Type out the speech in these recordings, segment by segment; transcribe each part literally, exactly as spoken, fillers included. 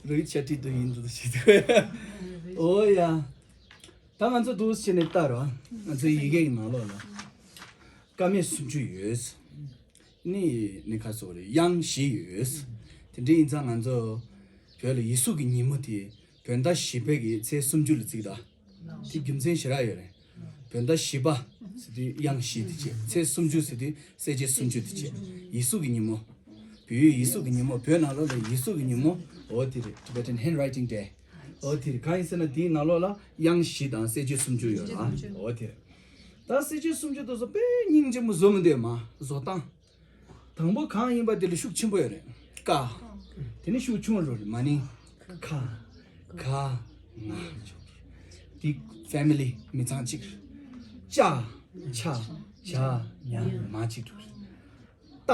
རོ་ཧི་ཆ་ཏི་དུ་ཡིན་དུ་ཞིག་འདུག་ཨོ་ཡ། ད་ང་ཚོ་འདུག་སེ་བྱས་ནས་ལྟ་རོགས། ང་ཚོའི་ཡི་གེ་གི་ནང་ལོགས་ལ། ཀ་མད་སུམ་ཅུ་ཡོད། ནི་ནི་ཁ་སོགས་རེད། དབྱངས་བཞི་ཡོད། དེ་འདྲ་ཡིན་ཙང་ང་ཚོ་བོད་ལ་ཡིག་གཟུགས་ཀྱི་ཉིན་མོ་དེ་བོད་ཟླ་བཞི་པའི་གི་ཚེས་སུམ་ཅུ་ལ་བརྩིས་ད། དེ་རྒྱུ་མཚན་ཞེ་དྲག་ཡོད་རེད། བོད་ཟླ་བཞི་པ་ཟེར་དུས་དབྱངས་བཞི་དེ་བྱས། ཚེས་སུམ་ཅུ་ཟེར་དུས་གསལ་བྱེད་སུམ་ཅུ་དེ་བྱས། ཡིག་གཟུགས་ཀྱི་ཉིན་མོ། བོད་ཡིག་ཡིག་གཟུགས་ཀྱི་ཉིན་མོ། བོད་ནང་ལོགས་ལ་ཡིག་གཟུགས་ཀྱི་ཉིན་མོ། འོ་དེ་རེད། Tibetan Handwriting Day། འོ་དེ་རེད། གང་ཡིན་ཟེར་ན་དེའི་ནང་ལོགས་ལ་དབྱངས་བཞི་དང་གསལ་བྱེད་སུམ་ཅུ་ཡོད་ར། འོ་དེ་རེད། ད་གསལ་བྱེད་སུམ་ཅུ་དེ་ཚོ་དཔེ་སྙིང་རྗེ་མོ་བཟོ་མི་འདོད་མ་བཟོ་སྟངས། དང་པོ་གང་ཡིན་པ་དེ་ལ་ཤུགས་ཆེན་པོ་ཡོད་རེད། ཀ། དེ་ནས་ཤུགས་ཆུང་རུ་རེད། མ་ནིང་། ཁ། ག། ང་། དེ་family མི་ཚང་གཅིག །ཅ། ཆ། ཇ། ཉ། མ་གཅིག་འགྲོ། ཏ།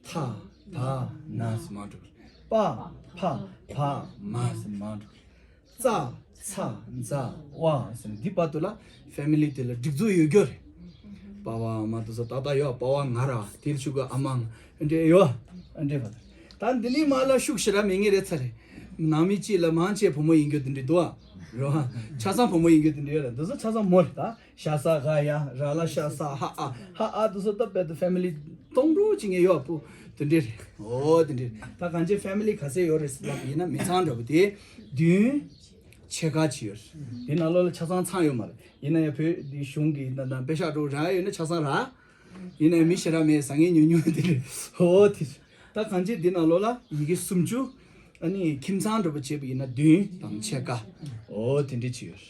ཐ། ད། ན་ཟེར་མ་འགྲོ། པ། ཕ། བ། མ་ཟེར་མ་འགྲོ། ཙ། ཚ། ཛ། ཝ་ཟེར་ནས་འདི་བར་དུ་ལ་family དེ་ལ་སྒྲིག་འཛུགས་ཡོད་རྒྱུ་རེད། པ་ཕ་བ་མ་དེ་ཚོ་ཏག་ཏག་ཡོད། པ་བ་ང་ར་དེ་ལ་ཤུགས་ཀྱི་ཨ་མ་ང་འདྲེ་ཡོད། ཨ་འདྲེ་བ། ད་འདི་ནས་མ་ལ་ཤུགས་ཞེ་དྲག་མེད་ངེས་རེད་ཚར་རེད། ནང་མི་གཅིག་ལ་མང་ཆེ་བུ་མོ་ཡིན་རྒྱུ་དེ་འདྲ་འདུག་ཨ། རེད་བ། ཆ་ཚང་བུ་མོ་ཡིན་རྒྱུ་དེ་འདྲ་ཡོད་རེད། འདི་ཚོ་ཆ་ཚང་མོ་རེད་ད། ཤ་ས་ག་ཡ། ར་ལ་ཤ་ས། ཧ་ཨ། ཧ་ཨ་དེ་ཚོ་ད་དཔེ་དེ་family སྟོང་འགྲོ་ཅིག་ངེས་ཡོད་པོ། དེ་འདྲ་རེད། འོ་དེ་འདྲ་རེད། ད་གང་ཅི་family ག་ཚད་ཡོད་རེད་ཟེར་ལབ་ཡིན་ན་མི་ཚང་འདྲ་པོ་དེ་བདུན་ཕྱེད་ཀ་ཅིག་ཡོད་རེད། དེ་ནང་ལོགས་ལ་ཆ་ཚང་ཚང་ཡོད་མ་རེད། ཡིན་ན་ཡང་བོད་འདི་གཞུང་གི་ད་ད་པེ་ཤག་འགྲོ་རག་ཡོད་ན་ཆ་ཚང་རག །ཡིན་ན་ཡང་མི་ཞེ་དྲག་མེད། བཟང་ངན་ཉུང་ཉུང་དེ་རེད། འོ་དེ་རེད། ད་གང་ཅི་འདི་ནང་ལོགས་ལ་ཡི་གེ་སུམ་ཅུ། ཨ་ནི་ཁྱིམ་ཚང་འདྲ་པོ་བྱས་པ་ཡིན་ན་བདུན་དང་ཕྱེད་ཀ། འོ་དེ་འདྲ་ཅིག་ཡོད་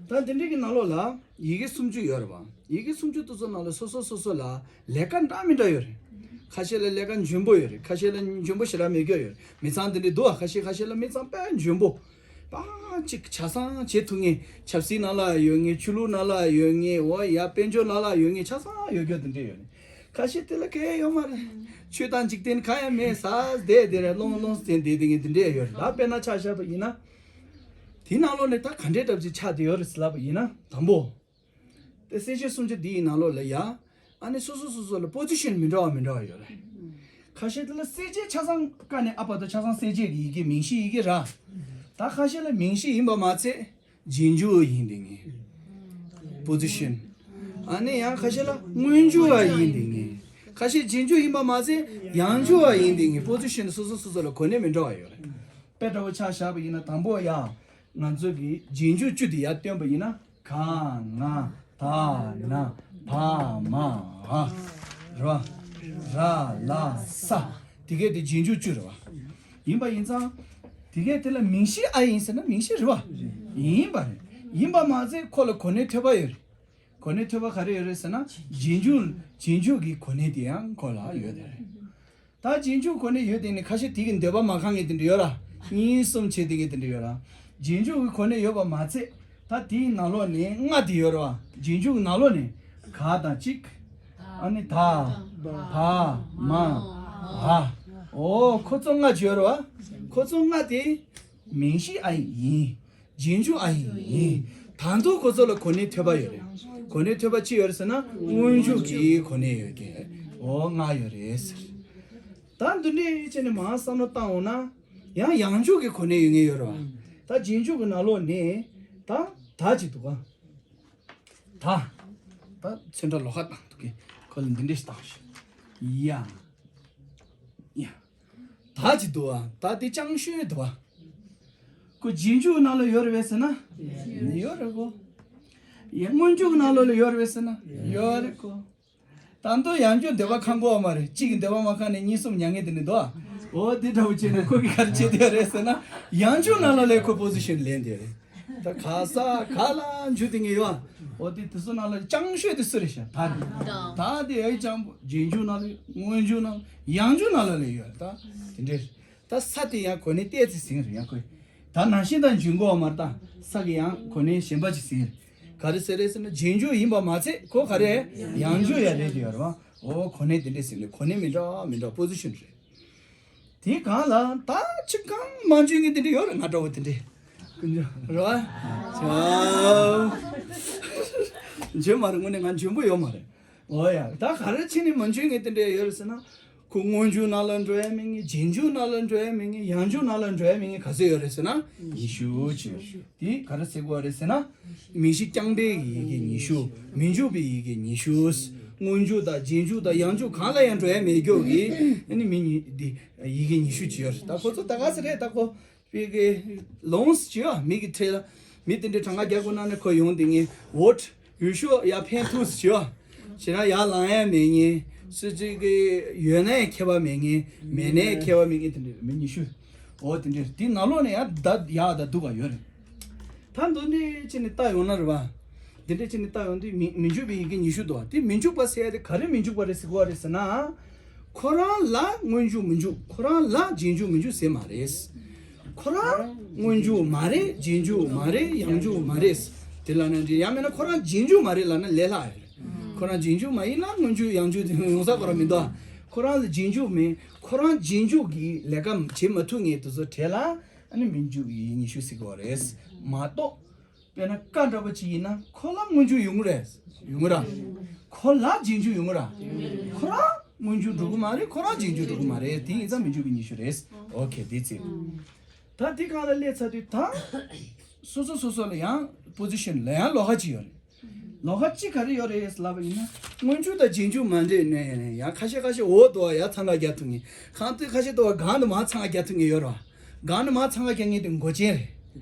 རེད། ད་དེ་འདྲའི་གི་ནང་ལོགས་ལ་ཡི་གེ་སུམ་ཅུ་ཡོད་རེད་བ། ཡི་གེ་སུམ་ཅུ་དེ་ཚོ་ནང་ལ་སོ་སོ་སོ་སོ་ལ་ལས་ཀ་འདྲ་མི་འདྲ་ཡོད་རེད། ཁ་ཤས་ལ་ལས་ཀ་འཇོན་པོ་ཡོད་རེད། ཁ་ཤས་ལ་འཇོན་པོ་ཞེ་དྲག་མེད་རྒྱུ་ཡོད་རེད། མི་ཚང་དེ་འདྲའི་འདུག་ཨ། ཁ་ཤས་ཁ་ཤས་ལ་མི་ཚང་དཔེ་འཇོན་པོ། པ་གཅིག་ཆ་ཚང་བྱེད་ཐུབ་མཁན། ཆབ་སྲིད་ནང་ལ་ཡོད་མཁན། ཆོས་ལུགས་ནང་ལ་ཡོད་མཁན། འོ་ཡ་དཔལ་འབྱོར་ནང་ལ་ཡོད་མཁན། ཆ་ཚང་ཡོད་རྒྱུ་དེ་འདྲ་ཡོད་རེད། ཁ་ཤས་དེ་ལ་གལ་ཡོད་མ་རེད། ཆོས་དང་འཇིག་རྟེན་གང་ཡང་མེད། ཟ་བསྡད་དེ་རེད། ལོང་ལོང་ཟེར་བསྡད་དེ་མཁན་དེ་འདྲ་ཡོད་རེད། ད་དཔེར་ན་ཆ་བཞག་པ་ཡིན་ན། དེའི་ནང་ལོགས་ནས་ད་ག་འདྲའི་འདྲ་པོ་ཅིག་ཆགས་བསྡད་ཡོད་རེད་ཟེར་ལབ་པ་ཡིན་ན། དང་པོ། དེ་གསལ་བྱེད་སུམ་ཅུ་འདི་ཡི་ནང་ལོགས་ལ་ཡ། ཨ་ནི་སོ་སོ་སོ་སོ་ལ་པོ་ཛི་ཤན་མི་འདྲ་བ་མི་འདྲ་བ་ཡོད་རེད། ཁ་ཤས་དེ་ལ་གསལ་བྱེད་ཆ་ཚང་ཀ་ནས་ཨ་བར་དུ་ཆ་ཚང་གསལ་བྱེད་ཀྱི་ཡི་གེ་མིང་གཞིའི་ཡི་གེ་ར། ད་ཁ་ཤས་ལ་མིང་གཞི་ཡིན་པ་མ་ཚད་རྗེས་འཇུག་ཡིན་བསྡད་མཁན། པོ་ཛི་ཤན། ཨ་ནི་ཡང་ཁ་ཤས་ལ་སྔོན་འཇུག་པ་ཡིན་བསྡད་མཁན། ཁ་ཤས་རྗེས་འཇུག་ཡིན་པ་མ་ཚད་ཡང་འཇུག་པ་ཡིན་བསྡད་མཁན། པོ་ཛི་ཤན་སོ་སོ་སོ་སོ་ལ་གོ་གནས་མི་འདྲ་བ་ཡོད་རེད། དཔེ་འདྲ་པོ་ཆ་བཞག་པ་ཡིན་ན་དང་པོ་ཡ། ང་ཚོ་གི་རྗེས་འཇུག་བཅུ་དེ་ཡར་བཏོན་པ་ཡིན་ན། ག་ང་ད་ན་བ་མ་འ། རེད་བ། ར་ལ་ས། དེ་གས་དེ་རྗེས་འཇུག་བཅུ་རེད་བ། ཡིན་པ་ཡིན་ཙང་། དེ་གས་དེ་ལ་མིང་གཞི་ཨ་ཡིན་ཟེར་ན་མིང་གཞི་རེད་བ། ཡིན་པ་རེད། ཡིན་པ་མ་ཚད་ཁོ་ལ་གོ་གནས་ཐོབ་པ་ཡོད་རེད། གོ་གནས་ཐོབ་པ་ག་རེ་ཡོད་རེད་ཟེར་ན། རྗེས་འཇུག་རྗེས་འཇུག་གི་གོ་གནས་དེ་ཡང་ཁོ་ལ་ཡོད་རེད། ད་རྗེས་འཇུག་གོ་གནས་ཡོད་དེ་ནི་ཁ་ཤས་དེ་གི་འདོད་པ་མ་ཁེངས་མཁན་དེ་འདྲ་ཡོད་ར། གཉིས་གསུམ་བྱས་དེ་གི་དེ་འདྲ་ཡོད་ར། རྗེས་འཇུག་གི་གོ་གནས་ཡོད་པ་མ་ཚད། ད་དེའི་ནང་ལོགས་ནས་ལྔ་དེ་ཡོད་ར་བ། རྗེས་འཇུག་ནང་ལོགས་ནས་ག་དང་གཅིག །ཨ་ནི་ད། བ། མ། འ། འོ་ཁོ་ཚོ་ལྔ་ཅིག་ཡོད་ར་བ། ཁོ་ཚོ་ལྔ་དེ་མིང་གཞི་ཨ་ཡིན། རྗེས་འཇུག་ཨ་ཡིན། ད་དུང་ཁོ་ཚོ་ལ་གོ་གནས་ཐོབ་པ་ཡོད་རེད། གོ་གནས་ཐོབ་པ་ཅི་ཡོད་རེད་ཟེར་ན་སྔོན་འཇུག་གི་གོ་གནས་ཡོད་ཀྱི། འོ་ལྔ་ཡོད་རེད་ཟེར། ད་འདི་འདྲའི་བྱས་ནས་མར་བསམ་བློ་བཏང་འོང་ན། ཡང་ཡང་འཇུག་གི་གོ་གནས་ཡོད་ངེས་ཡོད་རེད་བ། ད་རྗེས་འཇུག་གི་ནང་ལོགས་ནས་ད་ད་ཅིག་འདུག་ག །ད། ད་ཚོན་ཁྲ་ལོགས་ཀ་བཏང་འདུག་གི །ཁོ་ལ་འདི་འདྲ་ཞིག་བཏང་ཞིག །ཡ། ཡ། ད་ཅིག་འདུག་བ། ད་དེ་ཅང་ཤོས་འདུག་བ། ཁོ་རྗེས་འཇུག་ནང་ལ་ཡོད་རེད་བས་ཟེར་ན། ཡོད་རེད་གོ །ཡ་སྔོན་འཇུག་ནང་ལོགས་ལ་ཡོད་རེད་བས་ཟེར་ན། ཡོད་རེད་གོ །ད་དུང་ཡང་འཇུག་འདོད་པ་ཁེངས་གོ་བ་མ་རེད། གཅིག་གི་འདོད་པ་མ་ཁེངས་ནས་གཉིས་གསུམ་ཉར་མཁན་དེ་འདྲ་འདུག་ཨ། འོ་དེ་འདྲ་བོ་བྱས་ནས་ཁོ་གིས་ག་རེ་བྱེད་བསྡད་རེད་ཟེར་ན། ཡང་འཇུག་ནང་ལོགས་ལ་ཁོ་པོ་ཟི་ཤན་ལེན་བསྡད་རེད། ད་ག་ས་ག་ལ་འཇུག་བསྡད་མཁན་ཡོད་ཨ། འོ་དེ་དེ་ཚོ་ནང་ལ་ཅང་ཤོས་དེ་སུ་རེད་ཤག །ད་རེད། ད་དེ་ཨེ་ཅང་པོ་རྗེས་འཇུག་ནང་ལ་སྔོན་འཇུག་ནང་ཡང་འཇུག་ནང་ལོགས་ལ་ཡོད་རེད། ད་དེ་འདྲ་རེད། ད་ས་དེ་ཡང་གོ་གནས་ཏོག་ཙམ་ཟིན་རེད་ཡང་ཁོས། ད་ནང་བཞིན་དང་འཇུག་གོ་བ་མ་རེད། ད་ས་གི་ཡང་གོ་གནས་གཞན་པ་ཅིག་ཟིན་རེད། ག་རེ་ཟེར་རེད་ཟེར་ན་རྗེས་འཇུག་ཡིན་པ་མ་ཚད་ཁོ་ག་རེ་ཡང་འཇུག་ཡང་རེད་དེ་ཡོད་རེད་བ། འོ་གོ་གནས་དེ་འདྲས་ཟིན་རེད། གོ་གནས་མི་འདྲ་མི་འདྲ་པོ་ཟི་ཤན་རེད། དེའི་སྒང་ལ་ད་ཅི་གང་མ་འཇུག་མཁན་དེ་འདྲས་ཡོད་རེད། ང་འདྲ་བོ་དེ་འདྲས་རེད་བ། ཅའོ། འཇོན་མ་རེད། དངོས་གནས་ང་འཇོན་པོ་ཡོད་མ་རེད། འོ་ཡ། ད་ག་རེ་བྱས་ནས་མ་འཇོན་མཁན་དེ་འདྲས་ཡོད་རེད་ཟེར་ན། ཁོ་སྔོན་འཇུག་ནང་ལ་འགྲོ་ཡ་མེད་ངེས། རྗེས་འཇུག་ནང་ལ་འགྲོ་ཡ་མེད་ངེས། ཡང་འཇུག་ནང་ལ་འགྲོ་ཡ་མེད་ངེས། ག་ཚོད་ཡོད་རེད་ཟེར་ན་ཉི་ཤུ་ཅིག་ཡོད། དེ་ག་རེ་ཟེར་དགོས་རེད་ཟེར་ན། མིང་གཞི་རྐྱང་པའི་ཡི་གེ་ཉི་ཤུ། མི་འཇུག་པའི་ཡི་གེ་ཉི་ཤུ། སྔོན་འཇུག་དང་རྗེས་འཇུག་དང་ཡང་འཇུག་གང་ལ་ཡང་འགྲོ་ཡ་མེད་རྒྱུ་གི་ཨ་ནི་མིང་ཉི་འདི་ཡི་གེ་ཉི་ཤུ་ཅིག་ཡོད་རེད། ད་ཁོ་ཚོ་ད་ག་ཟེ་རེད། ད་ཁོ་པའི་གི་ལོངས་ཅིག་ཡོད། མི་གི་ཁྲེལ། མི་དེ་འདྲའི་གྲངས་ཀ་རྒྱག་དགོས་ན་ནི་ཁོ་ཡོང་དེ་ངས་འོ་ཡུལ་ཤོག་ཡར་འཕེན་ཐུབ་ཟེར་ཞུ། བྱས་ན་ཡར་ལངས་ཡ་མེད་ངེས། སུ་གཅིག་གི་ཡོད་ན་ཡང་ཁྱད་པར་མེད་ངེས། མེད་ན་ཡང་ཁྱད་པར་མེད་ངེས། དེ་འདྲ་མི་ཉི་ཤུ། འོ་དེ་འདྲ་དེ་ནང་ལོགས་ནས་ཡང་ད་ཡག་ད་སྡུག་ག་ཡོད་རེད། ད་འདི་འདྲ་བྱས་ནས་ལྟ་ཡོང་ན་རེད་བ། འདི་འདྲ་བྱས་ནས་ལྟ་ཡོང་དུས་མི་མི་འཇུག་པའི་ཡི་གེ་ཉི་ཤུ་འདུག་བ། དེ་མི་འཇུག་པ་ཟེར་ཡ་དེ་ག་རེ་མི་འཇུག་པ་རེད་ཟེར་གོ་བ་རེད་ཟེར་ན། ཁོ་རང་ལ་སྔོན་འཇུག་མི་འཇུག་ཁོ་རང་ལ་རྗེས་འཇུག་མི་འཇུག་ཟེར་མ་རེད། ཁོ་རང་སྔོན་འཇུག་མ་རེད། རྗེས་འཇུག་མ་རེད། ཡང་འཇུག་མ་རེད། དེ་ལབ་ན་འགྲིག་ཡང་མིན་ན་ཁོ་རང་རྗེས་འཇུག་མ་རེད་ལབ་ན་ལས་སླ་རེད། ཁོ་རང་རྗེས་འཇུག་མ་ཡིན་ན་སྔོན་འཇུག་ཡང་འཇུག་དེ་ཡོང་ས་ཁོ་རང་མི་འདུག་ཁོ་རང་ལ་རྗེས་འཇུག་མེད། ཁོ་རང་རྗེས་འཇུག་གི་ལས་ཀ་བྱེད་མ་ཐུབ་ངེས་དེ་ཚོ་གྲས་ལ་ཨ་ནི་མི་འཇུག་ཡིན་ཉི་ཤུ་ཟེར་གི་རེད་མ་གཏོགས། དཔེར་ན་ཀ་འདྲ་པོ་ཅིག་ཡིན་ན་ཁོ་ལ་སྔོན་འཇུག་ཡོང་གི་རེད། ཡོང་གི་ར། ཁོ་ལ་རྗེས་འཇུག་ཡོང་གི་ར། ཁོ་རང་སྔོན་འཇུག་འགྲོ་གི་མ་རེད། ཁོ་རང་རྗེས་འཇུག་འགྲོ་གི་མ་རེད། དེ་ཡིན་ཙང་མི་འཇུག་པའི་ཉི་ཤུ་རེད། ཨོ་ཁེ་དེ་ཚིག་ད་དེ་གང་ལ་སླེབས་ཚར་དུས་ད་སོ་སོ་སོ་སོ་ལ་ཡང་པོ་ཟི་ཤན་ལ་ཡང་ལོགས་ཀ་ཅིག་ཡོད་རེད། ལོགས་ཀ་ཅིག་ག་རེ་ཡོད་རེད་ལབ་པ་ཡིན་ན་སྔོན་འཇུག་དང་རྗེས་འཇུག་མ་འདྲེས་ནས་ཡང་ཁ་ཤས་ཁ་ཤས་འོ་དོ་ཡ་ཚང་ཀ་རྒྱག་ཐུབ་ངེས། གང་ལྟར་ཁ་ཤས་དོ་གང་དུ་མ་ཚང་ཀ་རྒྱག་ཐུབ་ངེས་ཡོད་ར། གང་ནས་མར་འཚང་ཁ་རྒྱག་མཁན་དེ་མགོ་ཅན་རེད།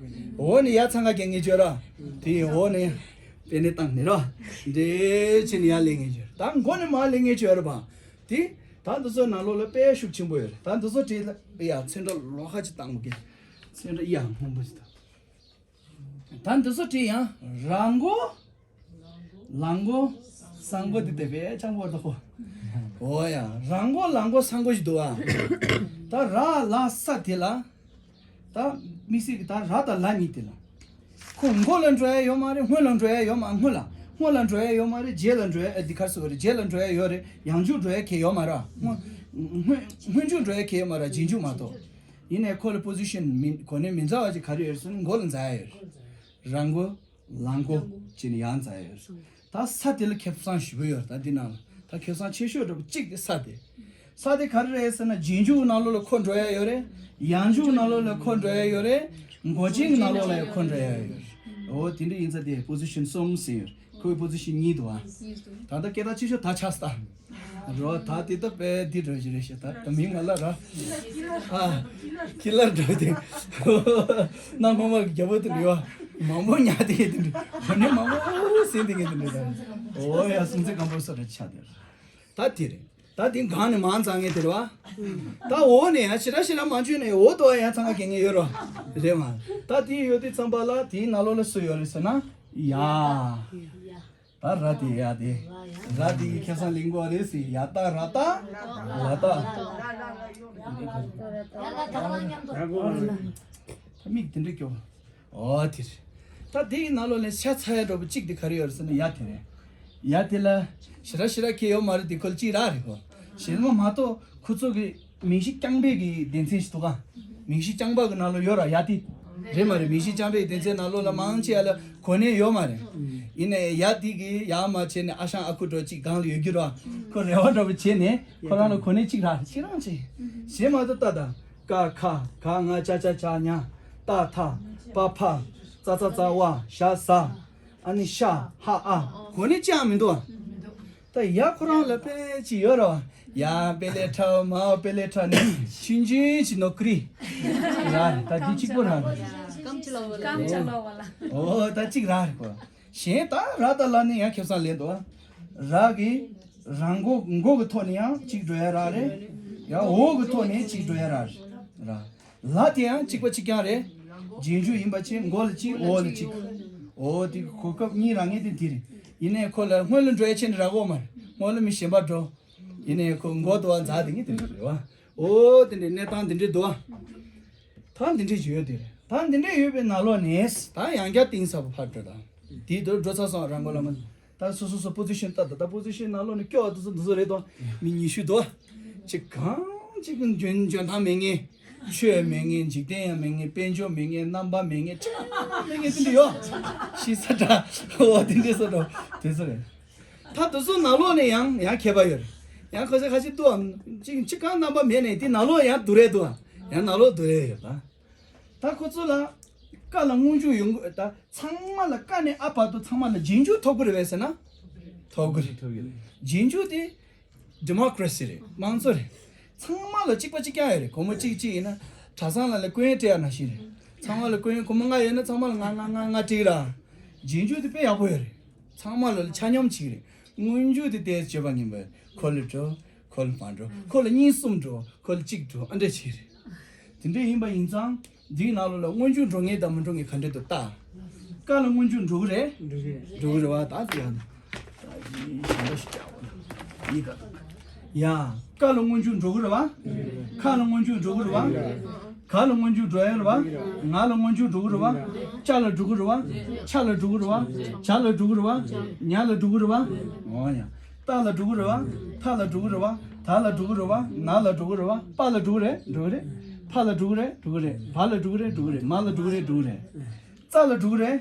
འོག་ནས་ཡར་འཚང་ཁ་རྒྱག་མཁན་ཅིག་ཡོད་ར། དེ་ཡི་འོག་ནས་པེ་ནེ་བཏང་ནས་ར། འདྲེ་ཕྱིན་ནས་ཡར་སླེབས་མཁན་ཅིག་ཡོད་ར། ད་མགོ་ནས་མར་སླེབས་མཁན་ཅིག་ཡོད་ར་བ། དེ་ད་འདི་ཚོ་ནང་ལོགས་ལ་དཔེ་ཤུགས་ཆེན་པོ་ཡོད་རེད། ད་འདི་ཚོ་གྲས་ལ་དཔེ་ཡ་ཚོན་ཁྲ་ལོགས་ཁ་ཅིག་བཏང་དགོས་ཀྱི། ཚོན་ཁྲ་ཡ་སྔོན་པོ་ཅིག་དང་། ད་འདི་ཚོ་བྲིས་ཡང་ར་མགོ། ལ་མགོ། ས་མགོ་འདི་དེ་བས་ཅང་བོར་དོ་ཁོ། འོ་ཡ་ར་མགོ་ལ་མགོ་ས་མགོ་ཞིག་འདུག་ཨ། ད་ར་ལ་ས་དེ་ལ། ད་དམིགས་བསལ་གྱི་ད་ར་དང་ལ་གཉིས་དེ་ལ། ཁོ་མགོ་ལ་འགྲོ་ཡ་ཡོད་མ་རེད། སྔོན་ལ་འགྲོ་ཡ་ཡོད་མ། སྔོན་ལ། སྔོན་ལ་འགྲོ་ཡ་ཡོད་མ་རེད། རྗེས་ལ་འགྲོ་ཡ་ཨ་འདི་གར་སོ་རེད། རྗེས་ལ་འགྲོ་ཡ་ཡོད་རེད། ཡང་འཇུག་འགྲོ་ཡ་གལ་ཡོད་མ་རེད། སྔོན་སྔོན་སྔོན་འཇུག་འགྲོ་ཡ་གལ་ཡོད་མ་རེད། རྗེས་འཇུག་མ་གཏོགས། ཡིན་ནའི་ཁོ་ལ་པོ་ཟི་ཤན་མི་གོ་གནས་མི་འཛའ་བ་ཅིག་ག་རེ་ཡོད་ཟེར་ན་མགོ་ལ་འཛའ་ཡ་ཡོད་རེད། ར་མགོ། ལ་མགོ་བྱས་ནས་ཡང་འཛའ་ཡོད་རེད། ད་ས་དེ་ལ་ཁེ་བཟང་ཞེ་པོ་ཡོད་རེད། ད་འདི་ནང་ལ་ད་ཁེ་བཟང་ཆེ་ཤོས་འདྲ་པོ་གཅིག་དེ་ས་དེ། ས་དེ་ག་རེ་རེད་ཟེར་ན་རྗེས་འཇུག་ནང་ལོགས་ལ་ཁོ་འགྲོ་ཡ་ཡོད་རེད། ཡང་འཇུག་ནང་ལོགས་ལ་ཁོ་འགྲོ་ཡ་ཡོད་རེད། མགོ་ཅན་གྱི་ནང་ལོགས་ལ་ཡང་ཁོ་འགྲོ་ཡ་ཡོད་རེད། འོ་དེ་འདྲ་ཡིན་ཙང་དེ་པོ་ཟི་ཤན་གསུམ་ཟིན་ཡོད་རེད། ཁོའི་པོ་ཟི་ཤན་གཉིས་འདུག་ཨ། ད་ལྟ་སྐད་གྲགས་ཆེ་ཤོས་ད་ཆགས་སོང་། རོ་ད་དེ་ད་དཔེ་འདི་འགྲོ་ཞིག་རེད་ཤག་ད་ད་མིང་ང་ལ་ར། ཨ། ཁྱི་ལར་འགྲོ་དེ། གནའ་སྔོན་མ་གི་རྒྱལ་པོ་དེ་འདྲ་ཡོད། མང་པོ་ཉར་དེ་གི་དེ་འདྲ། འོ་ནི་མང་པོ་ཟིན་དེ་གི་དེ་འདྲ་ད། འོ་ཡ་སྲོང་བཙན་སྒམ་པོ་སོགས་ར་ཆགས་དེ་ར། ད་དེ་རེད། ད་དེ་སྒང་ནས་མར་འཛེགས་མཁན་དེ་རེད་བ། ད་འོག་ནས་ཡང་ཞེ་དྲག་ཞེ་དྲག་མ་འཇུས་ནས་འོག་ཏུ་ཡང་འཚང་ཁ་གྱེས་མཁན་ཡོད་རེད་བ། རེད་མ། ད་དེ་ཡོད་དུས་ཙམ་པ་ལ་དེའི་ནང་ལོགས་ལ་སུ་ཡོད་རེད་ཟེར་ན། ཡ། ད་ར་དེ་ཡ་དེ། ར་དེ་གི་ཁེ་བཟང་ལེན་དགོས་རེད་ཟེར། ཡ་ད་ར་ད། ལ་ད། ད་མིག་དེ་འདྲ་སྐྱོ། ཨོ་དེ་རེད། ད་དེ་ཡི་ནང་ལོགས་ལ་ཤ་ཚ་ཡ་འདྲ་པོ་གཅིག་དེ་ག་རེ་ཡོད་རེད་ཟེར་ན་ཡ་དེ་རེད། ཡ་དེ་ལ་ཞེ་དྲག་ཞེ་དྲག་ཁེ་ཡོད་མ་རེད། དེ་ཁོ་ལ་གཅིག་རག་རེད་ཁོ། གཞན་མ་མ་གཏོགས་ཁོ་ཚོ་གི་མིང་གཞི་རྐྱང་པའི་གི་སྡེ་ཚན་ཞིག་འདུག་ག་མིང་གཞི་རྐྱང་པ་གི་ནང་ལོགས་ཡོད་ར་ཡ་དེ། རེད་མ་རེད། མིང་གཞི་རྐྱང་པའི་སྡེ་ཚན་ནང་ལོགས་ལ་མང་ཆེ་བ་ལ་གོ་གནས་ཡོད་མ་རེད། ཡིན་ནའི་ཡ་དེ་གི་ཡ་མ་བྱས་ནས་ཨ་ཞང་ཨ་ཁུ་འདྲ་གཅིག་སྒང་ལ་ཡོད་རྒྱུ་ར། ཁོ་རེ་བ་འདྲ་པོ་བྱས་ནས་ཁོ་རང་ལ་གོ་གནས་གཅིག་རག་གཅིག་རང་བྱས། གཞན་མ་གཏོགས་ད་ད། ཀ་ཁ་ག་ང་ཅ་ཅ་ཇ་ཉ། ཏ་ཐ། པ་ཕ། ཙ་ཚ་ཙ་ཝ། ཞ་ཟ། ཨ་ནི་ཤ་ཧ་ཨ། གོ་གནས་ཅང་མི་འདུག་ཨ། ད་ཡ་ཁོ་རང་ལ་དཔེ་ཅིག་ཡོད་རེད་བ། ཡ་པེ་ལེ་ཁྲ་མའོ་པེ་ལེ་ཁྲ་ནི་ཆུན་ཆུན་ཅིག་ནོ་ཀི་རི། ར་རེད། ད་འདི་གཅིག་པོ་ར་རེད། ཀམ་ཆི་ལོ་བ་ལ། ཀམ་ཆི་ལོ་བ་ལ། ཨོ་ད་གཅིག་ར་རེད་གོ། གཞན་ད་ར་ད་ལ་ནི་ཡང་ཁེ་བཟང་ལེན་འདུག་ཨ། ར་གི་ར་མགོ་མགོ་གི་ཐོག་ནས་ཡང་གཅིག་འགྲོ་ཡ་ར་རེད། ཡང་འོག་གི་ཐོག་ནས་གཅིག་འགྲོ་ཡ་ར་རེད། ར། ལ་དེ་ཡང་གཅིག་པ་གཅིག་རྐྱང་རེད། རྗེས་འཇུག་ཡིན་པ་ཅིག་མགོ་ལ་གཅིག་འོག་ལ་གཅིག་འོ་དེ་གོ་སྐབས་གཉིས་རག་མཁན་དེ་འདི་རེད། ཡིན་ནའི་ཁོ་ལ་སྔོན་ལ་འགྲོ་ཡ་ཆེ་ནི་རག་གོ་མ་རེད། སྔོན་ལ་མི་གཞན་པ་འགྲོ། ཡིན་ནའི་ཁོ་མགོ་དུ་བ་འཛག་དེ་ངས་དེ་འདྲ་རེད་བ། འོ་དེ་འདྲའི་གནས་སྟངས་དེ་འདྲའི་འདུག་བ། ད་འདི་འདྲའི་ཞིག་ཡོད་དེ་རེད། ད་འདི་འདྲའི་ཡོད་པའི་ནང་ལོགས་ནས་ད་ཡང་བསྐྱར་གཏིང་ཟབ་པོ་ཕར་འགྲོ་དང་། དེའི་དུ་འགྲོ་ཚར་སོང་རང་མགོ་ལ་མ། ད་སོ་སོ་སོ་པོ་ཟི་ཤན་ལྟ་ད། ད་པོ་ཟི་ཤན་ནང་ལོགས་ནས་སྐྱོ་བ་དེ་ཚོ་འདི་ཚོ་རེད་དོ། མི་ཉི་ཤུ་དོ། ཅིག་གང་ཅིག་འཇོན་འཇོན་ཐང་མེད་ངེས། ཆོས་མེད་ངེས། འཇིག་རྟེན་ཡང་མེད་ངེས། དཔལ་འབྱོར་མེད་ངེས། རྣམ་པ་མེད་ངེས། ཅི་མེད་ངེས་དེ་འདྲ་ཡོད། ཤི་ས་འདྲ། འོ་དེ་འདྲ་ས་འགྲོ་དེ་ཚོ་རེད། ད་དེ་ཚོ་ནང་ལོགས་ནས་ཡང་ཡང་ཁྱད་པར་ཡོད་རེད། ཡང་ཁ་ཤས་ཁ་ཤས་འདུག་ཨ། ཅིག་ཅིག་གང་རྣམ་པ་མེད་ནས་དེ་ནང་ལོགས་ཡང་བསྡུར་རེ་འདུག་ཨ། ཡང་ནང་ལོགས་བསྡུར་རེ་ཡོད་ད། ད་ཁོ་ཚོ་ལ་ཀ་ལ་སྔོན་འཇུག་ཡོང་དགོས། ད་ཚང་མ་ལ་ཀ་ནས་ཨ་བར་དུ་ཚང་མ་ལ་རྗེས་འཇུག་ཐོབ་ཀྱི་རེད་པས་ཟེར་ན། ཐོབ་ཀྱི་རེད། རྗེས་འཇུག་དེ་ཌི་མོ་ཀ་རེ་སི་རེད། དམངས་གཙོ་རེད། ཚང་མ་ལ་གཅིག་པ་གཅིག་རྐྱང་ཡོད་རེད། སྒོར་མོ་གཅིག་གཅིག་ཡིན་ན་གྲྭ་ཚང་ལ་ལ་སྐུ་ཡོན་སྤྲད་ཡ་ནང་བཞིན་རེད། ཚང་མ་ལ་སྐུ་ཡོན་སྒོར་མོ་ལྔ་ཡོད་ན་ཚང་མ་ལ་ལྔ་ལྔ་ལྔ་ལྔ་སྤྲད་ར། རྗེས་འཇུག་དེ་དཔེ་ཡག་པོ་ཡོད་རེད། ཚང་མ་ལ་ཆ་སྙོམས་བྱེད་ཀྱི་རེད། སྔོན་འཇུག་དེ་ཏོག་ཙམ་སྤྱོད་པ་ངན་པ་ཡོད། ཁོ་ལ་འགྲོ། ཁོ་ལ་མ་འགྲོ། ཁོ་ལ་གཉིས་གསུམ་འགྲོ། ཁོ་ལ་གཅིག་འགྲོ། ཨ་འདྲ་བྱེད་རེད། དེ་འདྲ་ཡིན་པ་ཡིན་ཙང་འདིའི་ནང་ལོགས་ལ་སྔོན་འཇུག་འགྲོ་ངེས་དང་མི་འགྲོ་ངེས་ག་འདྲ་འདུག་ལྟ། ཀ་ལ་སྔོན་འཇུག་འགྲོ་གི་རེད། འགྲོ་གི་རེད་པ། ད་དེ་ཡང་ད་ཡིན་གཞན་པ་ཞིག་རྒྱག་དགོས་ན་ཡིན་ག་ཡ། ཀ་ལ་སྔོན་འཇུག་འགྲོ་གི་རེད་པ། ཁ་ལ་སྔོན་འཇུག་འགྲོ་གི་རེད་པ། ག་ལ་སྔོན་འཇུག་འགྲོ་ཡ་རེད་པ། ང་ལ་སྔོན་འཇུག་འགྲོ་གི་རེད་པ། ཅ་ལ་འགྲོ་གི་རེད་པ། ཆ་ལ་འགྲོ་གི་རེད་པ། ཇ་ལ་འགྲོ་གི་རེད་པ། ཉ་ལ་འགྲོ་གི་རེད་པ། འོ་ཡ། ཏ་ལ་འགྲོ་གི་རེད་པ། ཐ་ལ་འགྲོ་གི་རེད་པ། ན་ལ་འགྲོ་གི་རེད་པ། པ་ལ་འགྲོ་གི་རེད། འགྲོ་གི་རེད། ཕ་ལ་འགྲོ་གི་རེད། འགྲོ་གི་རེད། བ་ལ་འགྲོ་གི་རེད། འགྲོ་གི་རེད། མ་ལ་འགྲོ་གི་རེད། འགྲོ་གི་རེད། ཙ་ལ་འགྲོ་གི་རེད།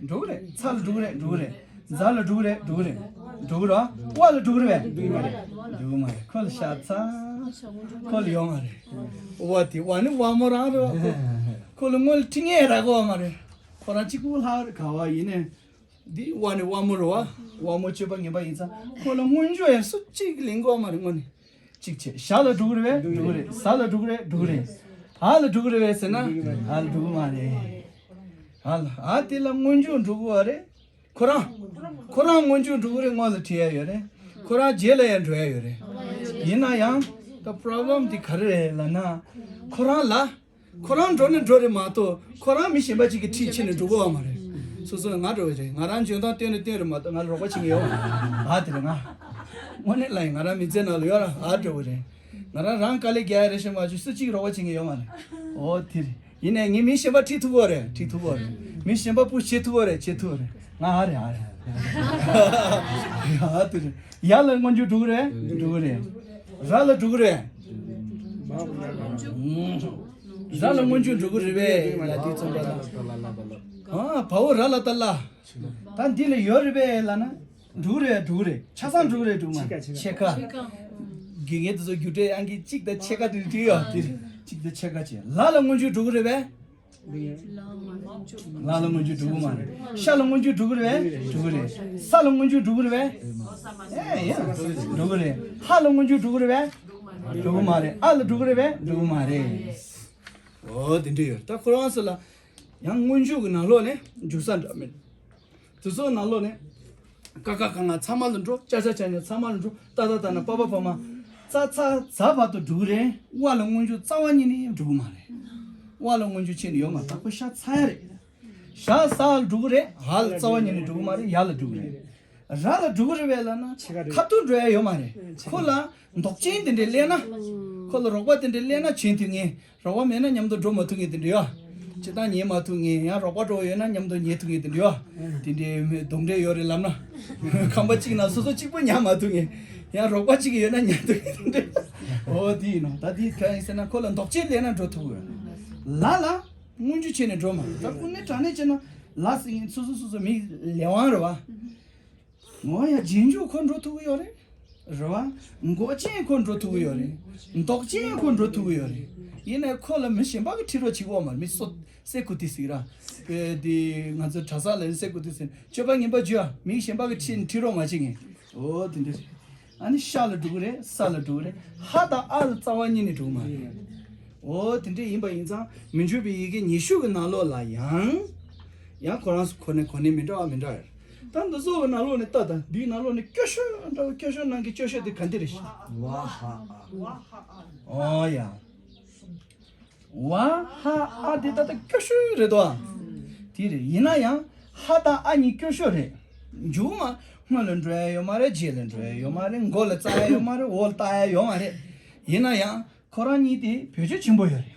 འགྲོ་གི་རེད། ཚ་ལ་འགྲོ་གི་རེད། འགྲོ་གི་རེད། ཛ་ལ་འགྲོ་གི་རེད། འགྲོ་གི་རེད། འགྲོ་གི་རེད། ཝ་ལ་འགྲོ་གི་རེད་པས། འགྲོ་གི་མ་རེད། འགྲོ་གི་མ་རེད། ཁོ་ལ་ཤ་ཚ། ཁོ་ལ་ཡོད་མ་རེད། ཝ་དེ་ཝ་ནི་ཝ་མོ་རང་རེད་པ། ཁོ་ཁོ་ལ་སྔོན་ལ་ཁྲི་ངེས་རག་གི་ཡོད་མ་རེད། ཁོ་རང་གཅིག་པུ་ལྷག་རེད། ག་བ་ཡིན་ནས། འདི་ཝ་ནི་ཝ་མོ་རེད་པ། ཝ་མོ་སྤྱོད་པ་ངན་པ་ཡིན་ཙང་ཁོ་ལ་སྔོན་འཇུག་ཡང་སུ་གཅིག་ལེན་གི་ཡོད་མ་རེད། དངོས་གནས། གཅིག་བྱས། ཞ་ལ་འགྲོ་གི་རེད་པས། འགྲོ་གི་རེད། ཟ་ལ་འགྲོ་གི་རེད། འགྲོ་གི་རེད། འ་ལ་འགྲོ་གི་རེད་པས་ཟེར་ན། འ་ལ་འགྲོ་གི་མ་རེད། འ་ལ་འ་དེ་ལ་སྔོན་འཇུག་འགྲོ་གི་ཡོད་རེད། ཁོ་རང་། ཁོ་རང་སྔོན་འཇུག་འགྲོ་གི་རེད། སྔོན་ལ་ཁྲིད་ཡ་ཡོད་རེད། ཁོ་རང་རྗེས་ལ་ཡང་འགྲོ་ཡ་ཡོད་རེད། ཡིན་ན་ཡང་ད་པོ་རོབ་ལེམ་དེ་ག་རེ་རེད་ལབ་ན། ཁོ་རང་ལ། ཁོ་རང་འགྲོ་ནི་འགྲོ་རེད་མ་གཏོགས་ཁོ་རང་མི་གཞན་པ་གཅིག་གིས་ཁྲིད་ཕྱིན་ནས་འགྲོ་གི་ཡོད་མ་རེད། སོ་སོ་ང་འགྲོ་བ་རེད། ང་རང་འཇོན་ཐང་སྟོན་ནི་སྟོན་རེད་མ་གཏོགས་ང་ལ་རོགས་པ་བྱེད་མཁན་ཡོད་མ་རེད། ཨ་དེ་རེད་ང་། དངོས་གནས་ལ་ཡིན། ང་རང་མི་ཚེ་ནང་ལ་ཡོད་ར་ཨ་འགྲོ་བ་རེད། ང་རང་རང་དཀའ་ལས་རྒྱག་ཡ་རེད་ཤག་མ་བྱུང་སུ་གཅིག་རོགས་པ་བྱེད་མཁན་ཡོད་མ་རེད། ཨོ་དེ་རེད། ཡིན་ནའི་ངས་མི་གཞན་པ་ཁྲིད་ཐུབ་ཀྱི་ཡོད་རེད། ཁྲིད་ཐུབ་ཀྱི་ཡོད་རེད། མི་གཞན་པ་པུ་ཤི་བྱེད་ཐུབ་ཀྱི་ཡོད་རེད། བྱེད་ཐུབ་ཀྱི་ཡོད་རེད། ང་ཨ་རེད་ཨ་རེད། ཨ་དེ་རེད། ཡ་ལ་སྔོན་འཇུག་འགྲོ་གི་རེད། འགྲོ་གི་རེད། ར་ལ་འགྲོ་གི་རེད། ར་ལ་སྔོན་འཇུག་འགྲོ་གི་རེད་པས་ལ་དུས་ཙམ་པ་ལ། ཨ་བའོ་ར་ལ་ཏ་ལ། ད་འདི་ལ་ཡོད་རེད་པས་ལབ་ན། འགྲོ་གི་རེད། འགྲོ་གི་རེད། ཆ་ཚང་འགྲོ་གི་རེད། འགྲོ་གི་མ་རེད། ཕྱེད་ཀ། དགེ་རྒན་དེ་ཚོ་རྒྱུགས་སྤྲོད་ཨང་ཀི་གཅིག་དང་ཕྱེད་ཀ་དེ་བྲིས་ཡོད་དེ། གཅིག་དང་ཕྱེད་ཀ་བྱས། ལ་ལ་སྔོན་འཇུག་འགྲོ་གི་རེད་པས། ལ་ལ་སྔོན་འཇུག་འགྲོ་གི་མ་རེད། ཤ་ལ་སྔོན་འཇུག་འགྲོ་གི་རེད་པས། འགྲོ་གི་རེད། ས་ལ་སྔོན་འཇུག་འགྲོ་གི་རེད་པས། ཨེ་ཡ། འགྲོ་གི་རེད། ཧ་ལ་སྔོན་འཇུག་འགྲོ་གི་རེད་པས། འགྲོ་གི་མ་རེད། ཨ་ལ་འགྲོ་གི་རེད་པས། འགྲོ་གི་མ་རེད། འོ་དེ་འདྲ་ཡོད། ད་ཁོ་རང་ཚོ་ལ་ཡང་སྔོན་འཇུག་གི་ནང་ལོགས་ནས་འཇུག་ས་འདྲ་མེད། དེ་ཚོ་ནང་ལོགས་ནས། ཀ་ཁ་ག་ང་ཚང་མ་ལ་འགྲོ། ཅ་ཆ་ཇ་ཉ་ཚང་མ་ལ་འགྲོ། ཏ་ཐ་ད་ན་པ་ཕ་བ་མ། ཙ་ཚ་ཛ་བར་དུ་འགྲོ་གི་རེད། ཝ་ལ་སྔོན་འཇུག་རྩ་བ་ཉིད་ནས་འགྲོ་གི་མ་རེད། ཝ་ལ་སྔོན་འཇུག་ཕྱིན་ནས་ཡོད་མ་རེད། ད་ཁོ་ཤ་ཚ་ཡ་རེད། ཞ་ས་ལ་འགྲོ་གི་རེད། ཧ་ལ་རྩ་བ་ཉིད་ནས་འགྲོ་གི་མ་རེད། ཡ་ལ་འགྲོ་གི་རེད། ར་ལ་འགྲོ་གི་རེད་པས་ལབ་ན། ཁ་ཐུག་འགྲོ་ཡ་ཡོད་མ་རེད། ཁོ་ལ་མདོག་ཅན་དེ་འདྲས་སླེབས་ན། ཁོ་ལ་རོགས་པ་དེ་འདྲས་སླེབས་ན་བྱེད་ཐུབ་ངེས། རོགས་པ་མེད་ན་མཉམ་དུ་འགྲོ་མ་ཐུབ་ངེས་དེ་འདྲ་ཡོད། སྤྱིར་བཏང་ཉལ་མ་ཐུབ་ངེས། ཡང་རོགས་པ་འགྲོ་ཡོད་ན་མཉམ་དུ་ཉལ་ཐུབ་ངེས་དེ་འདྲ་ཡོད། དེ་འདྲའི་མི་གདོན་འདྲེ་ཡོད་རེད་ལབ་ན། ཁང་པ་གཅིག་ནང་སོ་སོ་གཅིག་པུ་ཉལ་མ་ཐུབ་ངེས། ཡང་རོགས་པ་གཅིག་ཡོད་ན་ཉལ་ཐུབ་ངེས་དེ་འདྲ། འོ་དེ་ཡིན་ནོ། ད་དེ་ག་ཡིན་ཟེར་ན་ཁོ་ལ་མདོག་ཅན་སླེབས་ན་འགྲོ་ཐུབ་ཀྱི་ཡོད། ལ་ལ་སྔོན་འཇུག་བྱས་ནས་འགྲོ་མ་ཐུབ། ད་དངོས་གནས་དྲང་གནས་བྱས་ན་ལ་ཟེར་མཁན་སོ་སོ་སོ་སོ་མི་ལས་དབང་རེད་པ། འོ་ཡ། རྗེས་འཇུག་ཁོ་འགྲོ་ཐུབ་ཀྱི་ཡོད་རེད། རེད་པ། མགོ་ཅན་ཁོ་འགྲོ་ཐུབ་ཀྱི་ཡོད་རེད། མདོག་ཅན་ཁོ་འགྲོ་ཐུབ་ཀྱི་ཡོད་རེད། ཡིན་ནའི་ཁོ་ལ་མི་གཞན་པ་གིས་ཁྲིད་རོགས་བྱེད་ཀྱི་ཡོད་མ་རེད། མི་སོ་སེ་ཀུ་ཏི་ཟེར་ར། དེ་ང་ཚོ་གྲྭ་ས་ལ་སེ་ཀུ་ཏི་ཟེར། སྤྱོད་པ་ངན་པ་བྱེད་ཡ། མི་གཞན་པ་གིས་ཁྲིད་ཁྲིད་རོགས་མ་བྱེད་མཁན། འོ་དེ་འདྲ་རེད། ཨ་ནི་ཤ་ལ་འགྲོ་གི་རེད། ས་ལ་འགྲོ་གི་རེད། ཧ་དང་ཨ་ལ་རྩ་བ་ཉིད་ནས་འགྲོ་གི་མ་རེད། འོ་དེ་འདྲ་ཡིན་པ་ཡིན་ཙང་མི་འཇུག་པའི་ཡི་གེ་ཉི་ཤུ་གི་ནང་ལོགས་ལ་ཡང་། ཡང་ཁོ་རང་ཚོ་གོ་ནི་གོ་ནི་མི་འདྲ་བ་མི་འདྲ་བ་རེད། ད་འདི་ཚོ་གི་ནང་ལོགས་ནས་ལྟ་དང་། འདིའི་ནང་ལོགས་ནས་སྐྱོ་ཤོས་འདྲ་བོ། སྐྱོ་ཤོས་ནང་གི་སྐྱོ་ཤོས་དེ་ག་འདི་རེད་ཤག་ཝ་ཧ་ཨ། ཨོ་ཡ། ཝ་ཧ་ཨ་འདི་ད་ལྟ་སྐྱོ་ཤོས་རེད་དོ། དེ་རེད། ཡིན་ན་ཡང་ཧ་དང་ཨ་གཉིས་སྐྱོ་ཤོས་རེད། མཇུག་མ་སྔོན་ལ་འགྲོ་ཡ་ཡོད་མ་རེད། རྗེས་ལ་འགྲོ་ཡ་ཡོད་མ་རེད། མགོ་ལ་བཙག་ཡ་ཡོད་མ་རེད། འོག་ལ་བལྟ་ཡ་ཡོད་མ་རེད། ཡིན་ན་ཡང་ཁོ་རང་གཉིས་དེ་བེད་སྤྱོད་ཆེན་པོ་ཡོད་རེད།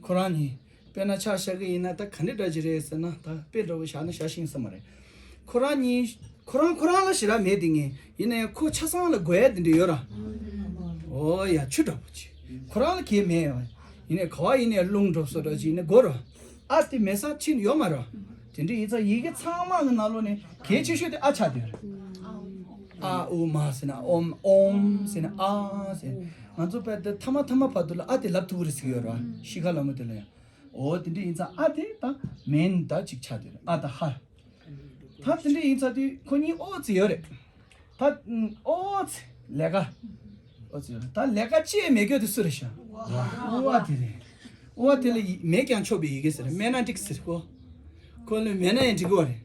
ཁོ་རང་གཉིས། དཔེར་ན་ཆ་བཞག་གི་ཡིན་ན་ད་ག་འདྲ་འདྲ་ཅིག་རེད་ཟེར་ན། ད་དཔེ་འདྲ་བོ་བཞག་ན་བཞག་ཤིང་ས་མ་རེད། ཁོ་རང་གཉིས། ཁོ་རང་ཁོ་རང་ལ་ཞེ་དྲག་མེད་དེ་ངས། ཡིན་ན་ཡང་ཁོ་ཆ་ཚང་ལ་དགོས་ཡ་དེ་འདྲ་ཡོད་ར། ཨོ་ཡ། ཆུ་འདྲ་བོ་ཅིག་ཁོ་རང་ལ་གལ་མེད་ཡ། ཡིན་ནའི་ག་བ་ཡིན་ནའི་རླུང་འགྲོ་བཟོ་འདྲ་ཅིག་ཡིན་ན་དགོས་ར། ཨ་དེ་མེད་ས་ཕྱིན་ཡོད་མ་ར། དེ་འདྲ་ཡིན་ཙང་ཡི་གེ་ཚང་མ་གི་ནང་ལོགས་ནས་གལ་ཆེ་ཤོས་དེ་ཨ་ཆགས་བསྡད་ཡོད་རེད། ཨ་ཨུ་མ་ཟེར་ན་ཨོམ། ཨོམ་ཟེར་ན་ཨ་ཟེར། ང་ཚོ་དཔེ་དེ་ཐ་མ་ཐ་མ་བར་དུ་ལ་ཨ་དེ་ལབ་ཐུབ་ཀྱི་རེད་ཟེར་གྱི་ཡོད་རེད་བ། ཤི་ཁ་ལ་མོ་དེ་ལ་ཡང་། འོ་དེ་འདྲ་ཡིན་ཙང་ཨ་དེ་ད་མེན་ད་ཅིག་ཆགས་བསྡད་རེད། ཨ་ད་ཧ། ད་དེ་འདྲ་ཡིན་ཙང་དེ་ཁོ་གཉིས་ཨོ་ཙི་ཡོད་རེད། ད་ཨོ་ཙི་ལས་ཀ་ཨོ་ཙི་ཡོད་རེད། ད་ལས་ཀ་ཅི་ཡང་མེད་རྒྱུ་དེ་སུ་རེད་ཤག་ཨུ་ཨ་དེ་རེད། ཨུ་ཨ་དེ་ལ་ཡི་མེད་ཀྱང་ཆོག་པའི་ཡི་གེ་ཟེར། མེད་ན་འགྲིག་ཟེར་ཁོ། ཁོ་ལ་མེད་ན་ཡང་འགྲིག་གི་རེད།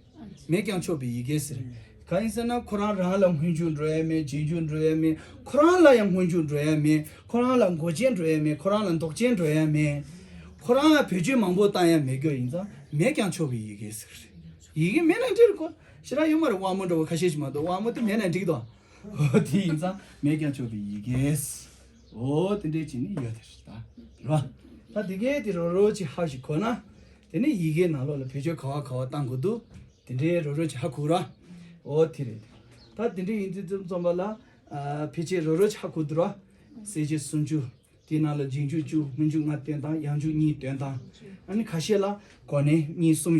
མེད་ཀྱང་ཆོག་པའི་ཡི་གེ་ཟེར། གང་ཡིན་ཟེར་ན་ཁོ་རང་རང་ལ་སྔོན་འཇུག་འགྲོ་ཡ་མེད། རྗེས་འཇུག་འགྲོ་ཡ་མེད། ཁོ་རང་ལ་ཡང་སྔོན་འཇུག་འགྲོ་ཡ་མེད། ཁོ་རང་ལ་མགོ་ཅན་འགྲོ་ཡ་མེད། ཁོ་རང་ལ་མདོག་ཅན་འགྲོ་ཡ་མེད། ཁོ་རང་ལ་བེད་སྤྱོད་མང་པོ་བཏང་ཡ་མེད་རྒྱུ་ཡིན་ཙང་མེད་ཀྱང་ཆོག་པའི་ཡི་གེ་ཟེར། ཡི་གེ་མེད་ན་འགྲིག་གོ། ཞེ་དྲག་ཡོད་མ་རེད། དབང་མོ་འདྲ་བོ་ཁ་ཤས་ཤིག་མ་གཏོགས། དབང་མོ་དེ་མེད་ན་འགྲིག་དོ། འོ་དེ་ཡིན་ཙང་མེད་ཀྱང་ཆོག་པའི་ཡི་གེ། འོ་དེ་འདྲའི་ཅིག་ནི་ཡོད་དེ་རེད་ད། རེད་བ། ད་དེ་གའི་དེ་རོ་རོ་ཅིག་ཧ་ཞིག་གོ་ན། དེ་ནི་ཡི་གེ་ནང་ལོགས་ལ་བེད་སྤྱོད་ག་བ་ག་བ་བཏང་དགོས་འདུག་དེ་འདྲའི་རོ་རོ་ཅིག་ཧ་གོ་ར། འོ་དེ་རེད། ད་དེ་འདྲའི་ཡིན་དུས་ཙམ་པ་ལ། ཨ་ཕལ་ཆེར་རོ་རོ་ཅིག་ཧ་གོ་འདུག་ར། གསལ་བྱེད་སུམ་ཅུ། དེའི་ནང་ལ་རྗེས་འཇུག་བཅུ། སྔོན་འཇུག་ལྔ་བཏོན་དང་། ཡང་འཇུག་གཉིས་བཏོན་དང་། ཨ་ནི་ཁ་ཤས་ལ་གོ་ནས་གཉིས་གསུམ།